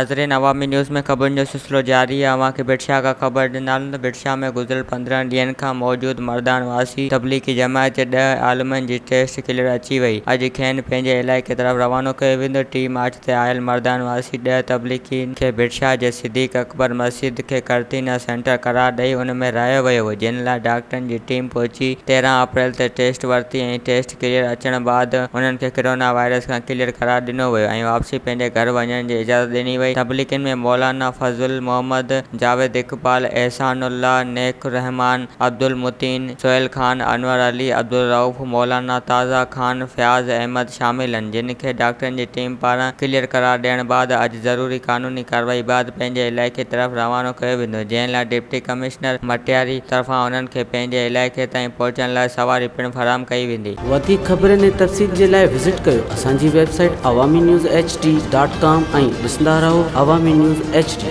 ناظرين عوامي نيوز ۾ خبرن جو سلسلو جاري آهي اوهان کي ڀٽ شاهه کان خبر ڏيندا هلون ته ڀٽ شاهه ۾ گذريل 15 ڏينهن کان موجود مردان واسي تبليغي جماعت جي ڏهه عالمن جي ٽيسٽ ڪليئر اچي وئي اڄ کين پنهنجي علائقي طرف روانو ڪيو ويندو 3 مارچ تي آيل مردان واسي ڏهه تبليغين کي ڀٽ شاهه جي صديق اڪبر مسجد کي قرنطينه سينٽر قرار ڏئي ان ۾ رهايو ويو هو جن لاء ڊاڪٽرن جي ٽيم پهچي 13 اپريل تي ٽيسٽ ورتي ۽ ٽيسٽ ڪليئر اچڻ بعد انهن کي ڪرونا وائرس کان ڪليئر قرار ڏنو ويو ۽ واپسي پنهنجي گهر وڃڻ جي اجازت ڏني وئي. تبليغين ۾ مولانا فضل محمد، جاويد اقبال، احسان الله، نيڪ الرحمان، عبدالمتين، سهيل خان، انور علي، عبدالرئوف، مولانا تازه خان، فياض احمد شامل هن جن کي ڊاڪٽرن جي ٽيم پاران ڪليئر قرار ڏيڻ بعد اڄ ضروري قانوني ڪارروائي بعد پنهنجي علائقي طرف روانو ڪيو ويندو جنهن لاء ڊپٽي ڪمشنر مٽياري طرفان انهن کي پنهنجي علائقي تائين پهچڻ لاء سواري پڻ فراهم ڪئي ويندي. وڌيڪ خبرن ۽ تفصيل جي لاء وزٽ ڪيو اسان جي website Awami news H D dot com ۽ ڏسندا رهو عوامي نيوز ايڇ ڊي.